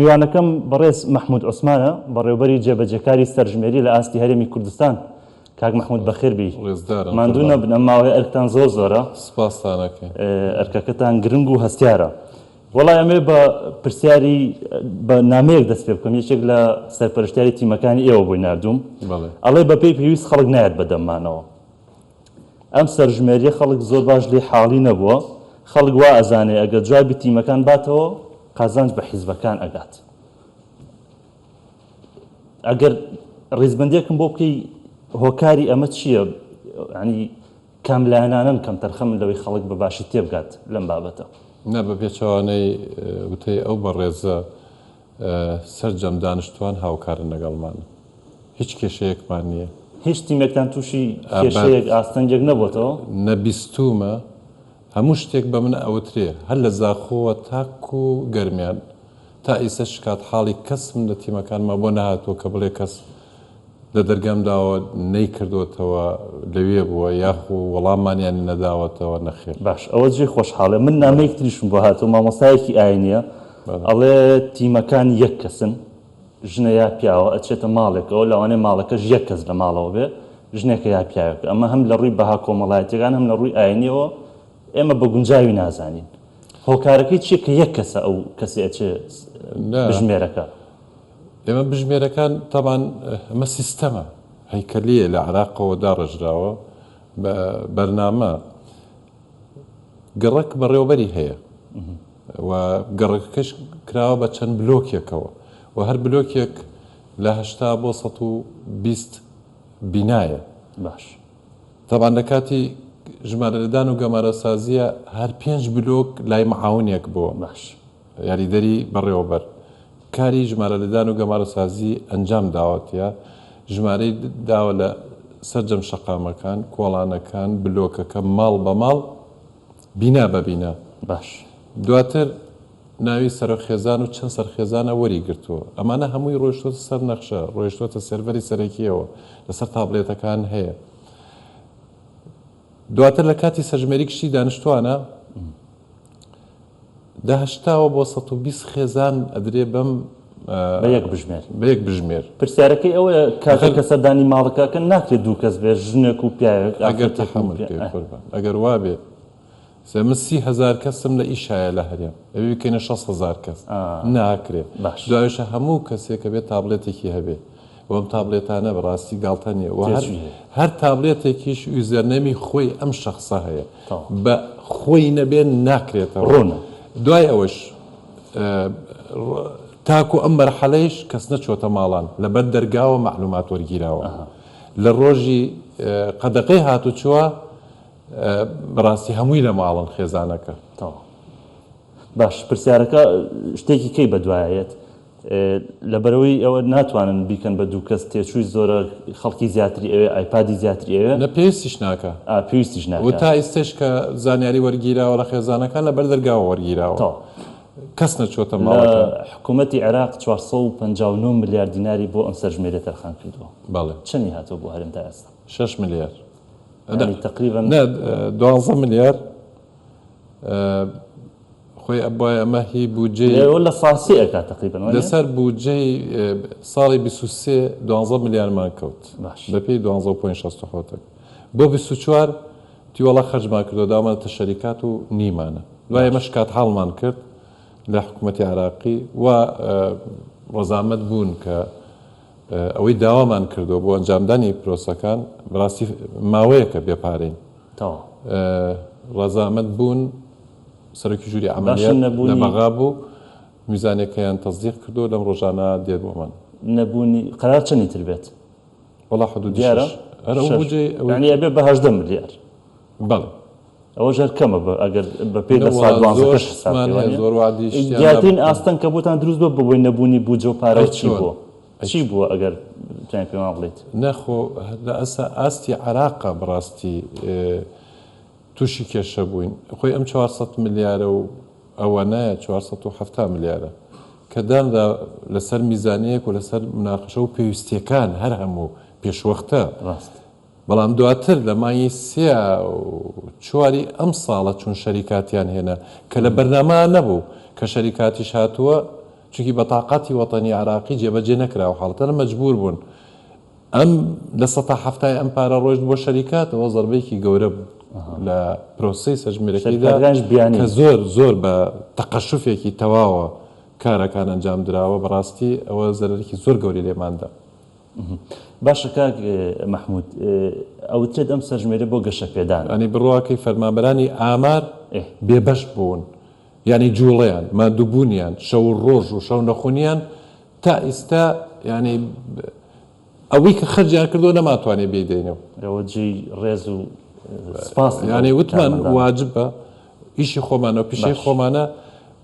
میوانەکەم بەڕێز مەحمود عوسمانە، بەڕێوبەری جێبەجێکاری سەرژمێری لە ئاستی هەرێمی کوردستان. کاک مەحمود بەخێر بێی. ڕێزدارم ماندوو قوربان. نەبن، ئەم ماوەیە ئەرکتان زۆر زۆرە. سوپاستان ئەکەین. ئەرکەکەتان گرنگ و هەستیارە. وەڵا ئەمەوێ بە پرسیاری بە نامەیەک دەست پێ بکەم، یەکێک لە سەرپەرشتیاری تیمەکانی ئێوە بۆی ناردووم. بەڵێ. ئەڵێ بەپێی پێویست خەڵک نایەت بەدەممانەوە. ئەم سەرژمێریە خەڵک زۆر باش لێی حاڵی نەبووە، خەڵک وا ئەزانێ ئەگەر جوابی تیمەکان باتەوە قازانج بە حیزبەکان ئەگات. ئەگەر ڕیزبەندیەکم بۆ بکەی هۆکاری ئەمە چییە؟ ینی کام لایەنانەن کەمتەرخەمن لەوەی خەڵک بە باشی تێبگات لەم بابەتە؟ نا بە پێچەوانەی وتەی ئەو بەڕێزە سەرجەم دانشتوان هاوکارن لەگەڵمان هیچ کێشەیەکمان نییە. هیچ تیمێکتان تووشی کێشەیەک ئاستەنگێک نەبۆتەوە؟ نەبیستوومە، هەموو شتێک بە من ئەوترێ هەر لە زاخۆوە تاکو گەرمیان، تا ئیسە شکاتحاڵی کەسم لە تیمەکانما بۆ نەهاتووە کە بڵێ کەس لە دەرگام داوە نەیکردۆتەوە لەوێ بووە یاخو وەڵاممانیان نەداوەتەوە نەخێر. باش ئەوە جێی خۆشحاڵیە من نامەیەک تریشم بۆ هاتووە مامۆستایەکی ئاینیە ئەڵێ تیمەکان یەک کەسن ژنە یا پیاوە ئەچێتە ماڵێکەوە لەوانەیە ماڵەکەش یەک کەس لە ماڵەوە بێ ژنێکە یا پیاوێکە ئەمە هەم لە ڕووی بەها کۆمەڵایەتیەکان هەم لە ڕووی ئاینیەوە ئێمە بە گونجاوی نازانین هۆکارەکەی چیە کە یەک کەسە ئەو کەسی ئەچێ بژمێرەکە؟ ئێمە بژمێرەکان تەبعەن ئەمە سیستەمە هەیکەلییە لە عێراقەوە داڕێژراوە بە بەرنامە گەڕەک بەڕێوەبەری هەیە و گەڕەکەکەش کراوە بە چەند بلۆکێکەوە و هەر بلۆکێک لە 80 بۆ 120 بینایە باش تەبعەن لە کاتی ژمارەلێدان و گەمارۆسازییە هەر پێنج بلۆک لای معاونێک بووە. باش. یاریدەری بەڕێوەبەر کاری ژمارەلێدان و گەمارۆسازی ئەنجام داوە تیا ژمارەی داوە لە سەرجەم شەقامەکان، کۆڵانەکان، بلۆکەکە ماڵ بە ماڵ، بینا بە بینا. باش. دواتر ناوی سەرۆک خێزان و چەند سەرخێزانە وەری گرتووە. ئەمانە هەمووی ڕۆیشتۆتە سەر نەخشە، ڕۆیشتۆتە سێرڤەری سەرەکییەوە، لەسەر تابلێتەکان هەیە. دواتر لە کاتی سەرژمێری گشتی دانیشتووانە لە هەشتاوە بۆ 120 خێزان ئەدرێ بەم بە یەک بژمێر. بە یەک بژمێر. پرسیارەکەی ئەوەیە کاتێک کە سەردانی ماڵەکە ئەکەن ناکرێت دوو کەس بێت ژنێک و پیاوێک ئەگەر ئافرەتێک و تەحەمول پیا بکەی قوربان ئەگەر وابێ سێ من 30 هەزار کەسم لە ئیشایە لە هەرێم ئەبێ بیکەینە 60 هەزار کەس ناکرێ باش. دوایشە هەموو کەسێک ئەبێ تابلێتێکی هەبێ و ئەم تابلێتانە بەڕاستی گاڵتە نیە و هەر تێچووی هەیە. هەر تابلێتێکیش username ی خۆی ئەم شەخسە هەیە تەواو. بە خۆی نەبێ ناکرێتەوە. ڕوونە. دوای ئەوەش تاکو ئەم مەرحەلەیش کەس نەچۆتە ماڵان لەبەر دەرگاوە مەعلومات وەرگیراوە لە ڕۆژی قەدەغەی هاتوچوە بەڕاستی هەمووی لە ماڵن خێزانەکە. تەواو باش پرسیارەکە شتێکی کەی بەدوایە یەت لەبەرئەوەی ئەوە ناتوانن بیکەن بە دوو کەس تێچووی زۆرە خەڵکی زیاتری ئەوێ ئایپادی زیاتری ئەوێ. نە پێویستیش ناکا. ئا پێویستیش و ناکا. تا ئیستەش کە زانیاری وەرگیراوە لە خێزانەکان لە بەر دەرگاوە وەرگیراوە. تەواو. کەس نەچووەتە لە ماڵەکان. حکوومەتی عێراق 459 ملیار دیناری بۆ ئەم سەرژمێریە تەرخان کردووە. بەڵێ. چەنی هاتووە بۆ هەرێم تا ئێستا؟ شەش ملیار. یانی تەقریبەن. نا دوانزە ملیار خۆی ئەبوایە ئەمە هی بودجەی. ئەوە لە سا سێ ئەکات تەقریبەن وانیە؟ لەسەر بودجەی ساڵی 23 دوانزە ملیارمان کەوت. باش. بەپێی دوانزە و point 67 بۆ 24 تیوەڵا خەرجمان کردووە داومانەتە شەریکات و نیمانە. دوای ئێمە شکاتحاڵمان کرد لە حکوومەتی عێراقی و ڕەزامەند بوون کە ئەوەی داوامان کردووە بۆ ئەنجامدانی پرۆسەکان بەڕاستی ماوەیەکە بێ پارەین. تەواو. ڕەزامەند بوون سەرۆکی ژووری باشە عەمەلیات لە نەبوونی. بەغا بوو میزانیەکەیان تەسدیق کردووە لەم ڕۆژانە دێت بۆمان. نەبوونی قەرار چەنی تر بێت؟ وەڵا حدودی دیارە؟ شەش. هەر ئەو شەش. بودجەی ئەوەی. یانی ئەبێ بە 18 ملیار. بەڵێ. ئەوەش هەر کەمە بە ئەگەر بە پێی لە نەوەڵا سا زۆر دوانزەکەش حساب شتمان بکەی هەیە وانیە؟ زۆر وەعدی شتیان دیارترین دابوو. ئاستەنگ کە بۆتان دروست بووە بەهۆی نەبوونی بودجە و پارەوە ئەی چی چۆن؟ بووە؟ ئەی چی چۆن؟ بووە ئەگەر بتوانی پێمان بڵێیت؟ نا خۆ لە ئەسا ئاستی عێراقا بەڕاستی تووشی کێشە بووین خۆی ئەم 400 ملیارە و ئەوەنە 470 ملیارە کە دانرا لەسەر میزانەیەک و لەسەر مناقشە و پێویستیەکان هەر هەموو پێشوەختە ڕاست. بەڵام دواتر لە مانگی سێ و چواری ئەم ساڵە چون شەریکاتیان هێنا کە لە بەرنامە نەبوو کە شەریکاتیش هاتووە. چونکی بەتاقاتی وەتەنی عێراقی جێبەجێ نەکرا و حاڵەتەنە مەجبور بوون ئەم لە سەتا حەفتای ئەم پارە ڕۆیشت بۆ شەریکات ئەوە زەربەیەکی گەورە بوو لە پرۆسەی سەرژمێرەکەیدا شەریکاتەکانیش بیانین. کە زۆر زۆر بە تەقەشوفێکی تەواوە کارەکان ئەنجام دراوە بەڕاستی ئەوە زەرەرێکی زۆر گەورەی لێمان دا. باشە کاک مەحمود ئەوترێت ئەم سەرژمێرە بۆ گەشەپێدانە. یانی بڕواکەی فەرمانبەرانی ئامار بێبەش بوون یانی جوڵەیان ماندووبوونیان شەو و ڕۆژ و شەو نەخونیان تا ئیستا یانی ئەوەی کە خەرجیان کردووە نەمانتوانی بیدەینەوە. ئەوە جێی ڕێز و سپاس یانی وتمان واجبە ئیشی خۆمانە و پیشەی خۆمانە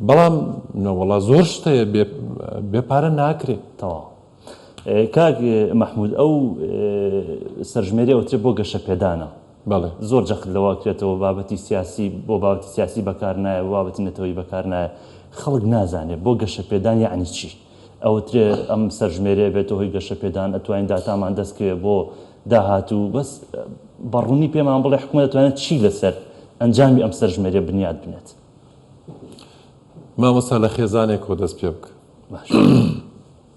بەڵام نەوەڵا زۆر شت هەیە بێ بێ پارە ناکرێ. تەواو کاک مەحمود ئەو سەرژمێری ئەوترێ بۆ گەشەپێدانە. بەڵێ. زۆر جەخت لەوە ئەکرێتەوە بابەتی سیاسی بۆ بابەتی سیاسی بەکار نایە بۆ بابەتی نەتەوەیی بەکار نایە خەڵک نازانێ بۆ گەشەپێدان یەعنی چی؟ ئەوترێ ئەم سەرژمێریە بێتە هۆی گەشەپێدان ئەتوانین داتامان دەست کەوێ بۆ داهاتوو بەس بە ڕوونی پێمان بڵێ حکومەت ئەتوانێت چی لەسەر ئەنجامی ئەم سەرژمێریە بنیات بنێت؟ مامۆستا لە خێزانێکەوە دەست پێ بکە. باش.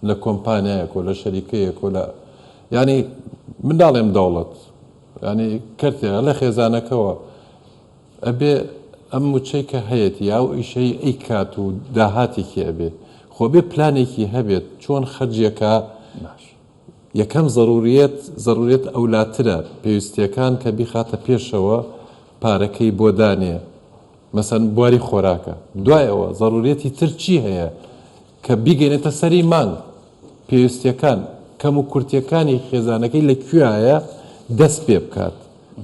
لە کۆمپانیایەک و لە شەریکەیەک و لە یانی من ناڵێم دەوڵەت یانی کەرتێ لە خێزانەکەوە ئەبێ ئەم موچەی کە هەیەتی یا ئەو ئیشەی ئەیکات و داهاتێکی ئەبێ خۆ بێ پلانێکی هەبێت چۆن خەرجیەکە باش یەکەم زەروریەت زەروریەت ئەولاترە پێویستیەکان کە بیخاتە پێشەوە پارەکەی بۆ دانێ مەسەن بواری خۆراکە دوای ئەوە زەروریەتی تر چی هەیە کە بیگەینێتە سەری مانگ پێویستیەکان کەم و کورتیەکانی خێزانەکەی لە کوێایە دەست پێ بکات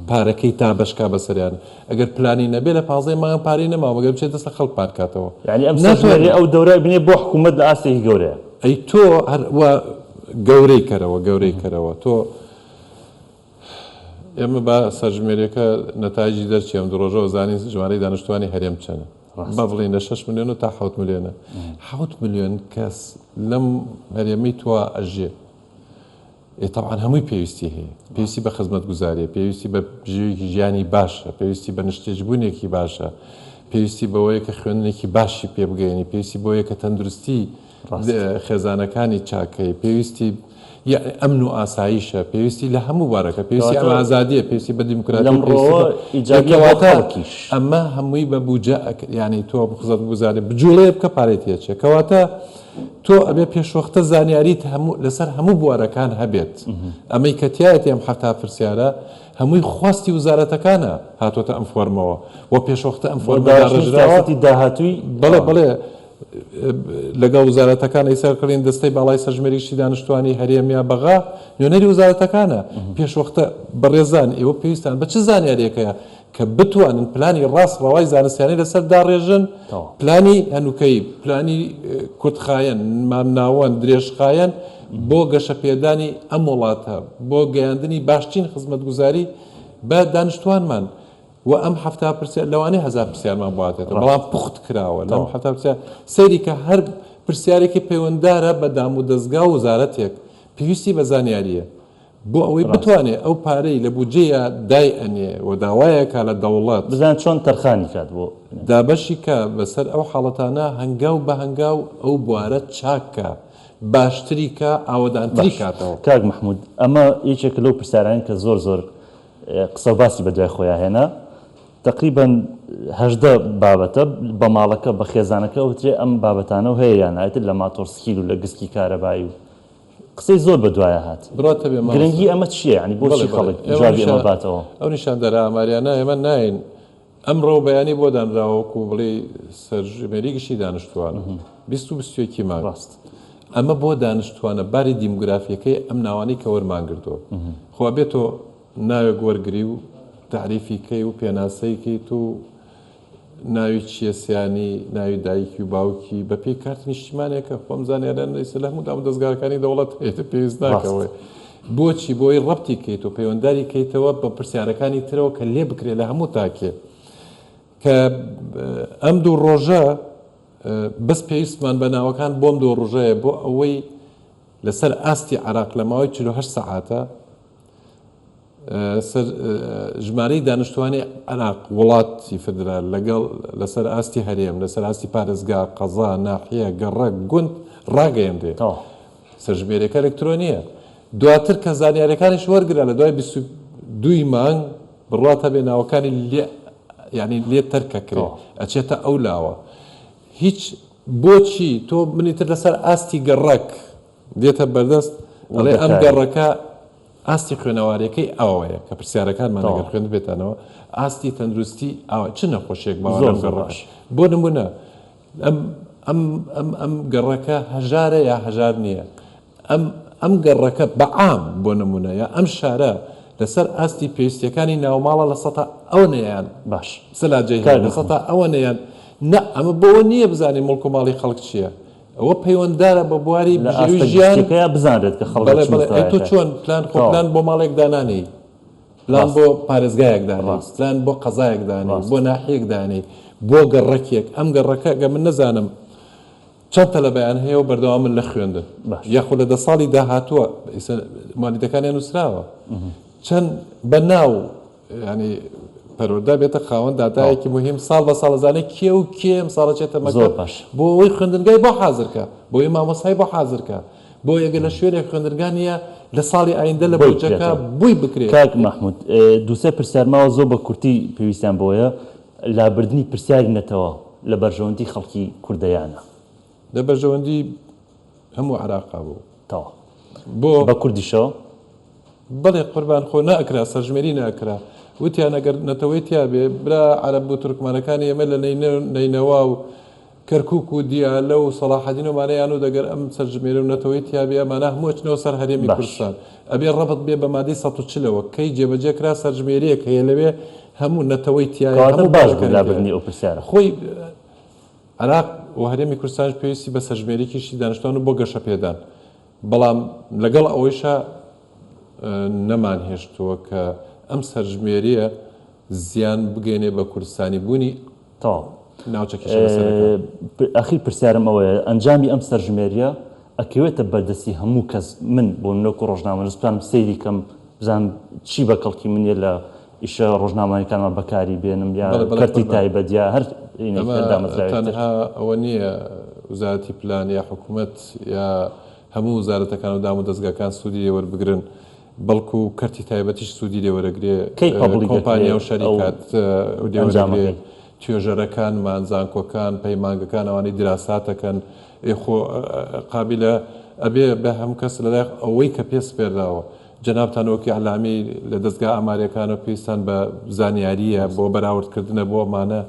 پارەکەی دابەش کا بەسەریان ئەگەر پلانی نەبێ لە پازدەی مانگ پارەی نەماوە مەگەر بچێت دەست لە خەڵک پان کاتەوە یانی ئەم سەرژمێریە ناتوانێت ئەو دەورە بنێ بۆ حکوومەت لە ئاستێکی گەورەیە. ئەی تۆ هەر وا گەورەی کەرەوە گەورەی کەرەوە تۆ ئێمە با سەرژمێریەکە نەتایجی دەرچێ ئەم دوو ڕۆژەوە زانین ژمارەی دانیشتوانی هەرێم چەنە با بڵێین لە شەش ملیۆن تا حەوت ملیۆنە حەوت ملیۆن کەس لەم هەرێمەی تۆ ئەژێ ئێ تەبعەن هەمووی پێویستی هەیە پێویستی بە خزمەتگوزاریە پێویستی بە بژێوێکی ژیانی باشە پێویستی بە نیشتەجێبوونێکی باشە پێویستی بەوەیە کە خوێندنێکی باشی پێ بگەیەنی پێویستی بەوەیە کە تەندروستی خێزانەکانی چاکەی پێویستی ئەمن و ئاسایشە پێویستی لە هەموو بارەکە پێویستی ئەم ئازادیە پێویستی بە دیموکراتی کەواتە ئەمە هەمووی بە بوجە یعنی تۆ خزمەتگوزاری بجوڵێ بکە پارەی تێچێ کەواتە تۆ ئەبێ پێشوەختە زانیاریت هەموو لەسەر هەموو بوارەکان هەبێت ئەمەی کە تایەتی ئەم حەفتا پرسیارە هەمووی خواستی وزارەتەکانە هاتۆتە ئەم فۆرمەوە و پێشوەختە ئەم فۆرمە داڕێژراوە داهاتووی بەڵێ بەڵێ لەگەڵ وزارەتەکان ئیسا کڕین دەستەی باڵای سەرژمێری گشتی دانیشتوانی هەرێم یا بەغا نوێنەری وزارەتەکانە پێشوەختە بەڕێزان ئێوە پێویستان بە چ زانیاریەکەیە کە بتوانن پلانی ڕاست ڕەوای زانستیانەی لەسەر داڕێژن پلانی هەنوکەیی پلانی کورتخایەن مامناوەند درێژخایەن بۆ گەشەپێدانی ئەم وڵاتە بۆ گەیاندنی باشترین خزمەتگوزاری بە دانیشتوانمان و ئەم 70 پرسیار لەوانەیە هەزار پرسیارمان بۆ هاتێتەوە بەڵام پوخت کراوە لەم 70 پرسیار سەیری کە هەر پرسیارێکی پەیوەندارە بە دامودەزگا و وەزارەتێک پێویستی بە زانیارییە بۆ ئەوەی بتوانێ ئەو پارەی لە بودجەیا دای ئەنێ و داوایەکا لە دەوڵەت. بزانێ چۆن تەرخانی کات بۆ. دابەشی کا بەسەر ئەو حاڵەتانە هەنگاو بە هەنگاو ئەو بوارە چاک کا باشتری کا ئاوەدانتری باش کاتەوە. کاک مەحمود ئەمە یەکێکە لەو پرسیارانەی کە زۆر زۆر قسە و باسی بەدوای خۆیا هێنا تەقریبەن 18 بابەتە بە ماڵەکە بە خێزانەکە ئەوترێ ئەم بابەتانەو هەیە یان نا ئیتر لە ماتۆڕسکیل و لە گسکی کارەبایی و قسەی زۆر بە دوایا هات. بڕوات هەبێ مامۆستا. گرنگی ئەمە چییە یانی بۆچی بەڵێ بەڵێ خەڵک ئێمە جوابی ئەمە نیشان باتەوە؟ ئەو نیشاندەرە ئاماریانە ئێمە ناین ئەمڕۆ و بەیانی بۆ دانراوە وەکو بڵێی سەرژمێری گشتی دانیشتووانە 20 و 21 مانگ ڕاست. ئەمە بۆ دانیشتووانە باری دیموگرافیەکەی ئەم ناوانەی کە وەرمان گرتووە خۆ ئەبێ تۆ ناوێک وەرگری و تەعریفی کەی و پێناسەی کەیت و ناوی چیە سیانی ناوی دایکی و باوکی بە پێی کارتی نیشتیمانێکە خۆم زانیاریان ئێستا لە هەموو دامودەزگاکانی دەوڵەت هەیە پێویست ڕاست. ناکەوەی بۆچی بۆی ڕەبتی کەیت و پەیوەنداری کەیتەوە بە پرسیارەکانی ترەوە کە لێ بکرێ لە هەموو تاکێ کە ئەم دوو ڕۆژە بەس پێویستمان بە ناوەکان بۆم دوو ڕۆژەیە بۆ ئەوەی لەسەر ئاستی عێراق لە ماوەی 48 سەعاتە سەر ژمارەی دانیشتوانی عێراق وڵاتی فدرال لەگەڵ لەسەر ئاستی هەرێم لەسەر ئاستی پارێزگا قەزا ناحیە گەڕەک گوند. ڕاگەیەنرێ. سەرژمێریەکە ئەلکترۆنیە. دواتر کە زانیاریەکانیش وەرگرا لە دوای 22 ی مانگ بڕوات هەبێ ناوەکانی لێ یانی لێ تەرک ئەکرێ ئەچێتە ئەو لاوە. هیچ بۆچی تۆ منی تر لەسەر ئاستی گەڕەک دێتە بەردەست ئەڵێ ئەم گەڕەکە ئاستی خوێنەواریەکەی ئاوایە کە پرسیارەکانمان ئەگەر خوێندبێتانەوە ئاستی تەندروستی ئاوا چ نەخۆشیەک باوە لەم گەڕەکە بۆ نمونە ئەم ئەم ئەم ئەم گەڕەکە هەژارە یا هەژار نییە ئەم ئەم گەڕەکە بە عام بۆ نمونە یا ئەم شارە لەسەر ئاستی پێویستیەکانی ناوماڵە لە سەتا ئەوەنەیان باش سەلاجەی هەیە لە سەتا ئەوەنەیان نا ئەمە بۆوە نییە بزانین مڵک و ماڵی خەڵک چییە ئەوە پەیوەنددارە بە بواری لە بژێوی ئاستە ژیان گشتیەکەیا بزانرێت کە خەڵک لە بەڵێ چ بەڵێ ئەی تۆ مستەوایەکە چۆن پلان خۆ تەواو پلان بۆ ماڵێک دانانێی پلان ڕاست بۆ پارێزگایەک دانێی ڕاست پلان بۆ قەزایەک دانێی ڕاست بۆ ناحیەک دانێی بۆ گەڕەکێک ئەم گەڕەکە گە من نەزانم چەند تەلەبەیان هەیە و بەردەوامن لە خوێندن باش. یاخود لە دە ساڵی داهاتووە ئیسە موالیدەکانیان نووسراوە چەند بە ناو یانی پەروەردە بێتە خاوەن داتایەکی موهیم ساڵ بە ساڵ ئەزانێ کێ و کێ ئەم ساڵە چێتە زۆر مەکتەب باش. بۆ ئەوەی خوێندنگای بۆ حازر کا بۆ ئەوەی مامۆستای بۆ حازر کا بۆ ئەوەی ئەگەر لە شوێنێک خوێندنگا نییە لە ساڵی ئایندە لە بۆی بودجەکە بکرێتەوە. بۆی بکرێ. کاک مەحمود دووسێ پرسیار ماوە زۆر بە کورتی پێویستیان بەوەیە لابردنی پرسیاری نەتەوە لە بەرژەوەندی خەڵکی کوردە یا نا؟ لە بەرژەوەندی هەموو عێراقا بوو. تەواو. بۆ؟ بە کوردیشەوە؟ بەڵێ قوربان خۆ نەئەکرا سەرژمێری نەئەکرا وتیان ئەگەر نەتەوەی تیا بێ برا عەرەب و تورکمانەکانی ئێمە لە نەینەوا و کەرکوک و دیالە و سەڵاحەدین و ئەمانەیان وت ئەگەر ئەم سەرژمێرە و نەتەوەی تیا بێ ئەمانە هەموو ئەچنەوە سەر هەرێمی باش. کوردستان ئەبێ ڕەبت بێ بە مادەی 140 ەوە کەی جێبەجێ کرا سەرژمێریەک هەیە لەوێ هەموو نەتەوەی تیایە کەواتە هەموو باش بوو باڵەکانی تیایە لابردنی ئەو پرسیارە. خۆی عێراق و هەرێمی کوردستانیش پێویستی بە سەرژمێریی دانیشتوان و بۆ گەشەپێدان، بەڵام لەگەڵ ئەوەیشا نەمانهێشتووە کە ئەم سەرژمێرییە زیان بگەیەنێ بە کوردستانیبوونی تەواو. ناوچە کێشەلەسەرەکان. ئاخیر پرسیارم ئەوەیە ئەنجامی ئەم سەرژمێرییە ئەکەوێتە بەردەستی هەموو کەس، من بۆ نمونە وەکو ڕۆژنامەنووس بتوانم سەیری کەم بزانم چی بە کەڵکی منیە لە ئیشە ڕۆژنامەوانیەکانما بەکاری بێنم یا بەڵێ بەڵێ کەرتی قوربان. تایبەت یا هەر ئینێک ئەمە هەر دامەزراوێکی تر. تەنها ئەوە نییە وزارەتی پلان یا حکومەت یا هەموو وزارەتەکان و دام و دەزگاکان سوودی لێ وەربگرن بەڵکو کەرتی تایبەتیش سوودی لێ وەرەگرێ کەی public دەکرێ کۆمپانیا و ئەو شەریکات لێ وەرەگرێ ئەنجامەکەی؟ توێژەرەکانمان زانکۆکان پەیمانگەکان ئەوانەی دراسات دەکەن ئێ خۆ قابیلە ئەبێ بە هەموو کەس لەلای ئەوەی کە پێ سپێردراوە جەنابتان وەک ئیعلامی لە دەزگا ئاماریەکانەوە پێویستان بە زانیاریە بۆ بەراورد کردنە بۆ ئەمانە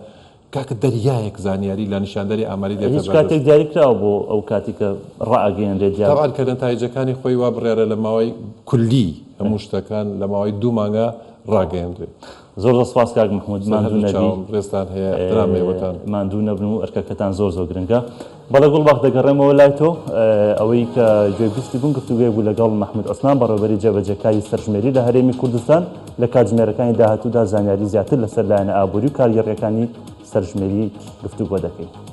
کاکە دەریایەک زانیاری لە نیشاندەری ئاماری دێتە هیچ کاتێک بەردەست. دیاری کراوە بۆ ئەو کاتی کە ڕائەگەیەنرێت یا. تەبعەن کە نەتایجەکانی خۆی وا بڕیارە لە ماوەی کولی هەموو شتەکان لە ماوەی دوو مانگا ڕاگەیەنرێ. زۆر زۆر سپاس کاک محمود سەر ماندوو هەردوو نەبی. چاوم ڕێزتان هەیە ئیحترام ئێوەتان. ماندوو نەبن و ئەرکەکەتان زۆر زۆر گرنگە. بەڵێ گوڵباخ دەگەڕێمەوە لای تۆ. ئەوەی کە گوێبیستی بوون گفتوگۆیەک بوو لەگەڵ مەحمود عوسمان بەڕێوەبەری جێبەجێکاری سەرژمێری لە هەرێمی کوردستان. لە کاتژمێرەکانی داهاتوودا زانیاری زیاتر لەسەر لایەنە ئابووری و کارگێڕییەکانی سەرژمێری گفتوگۆ دەکەین.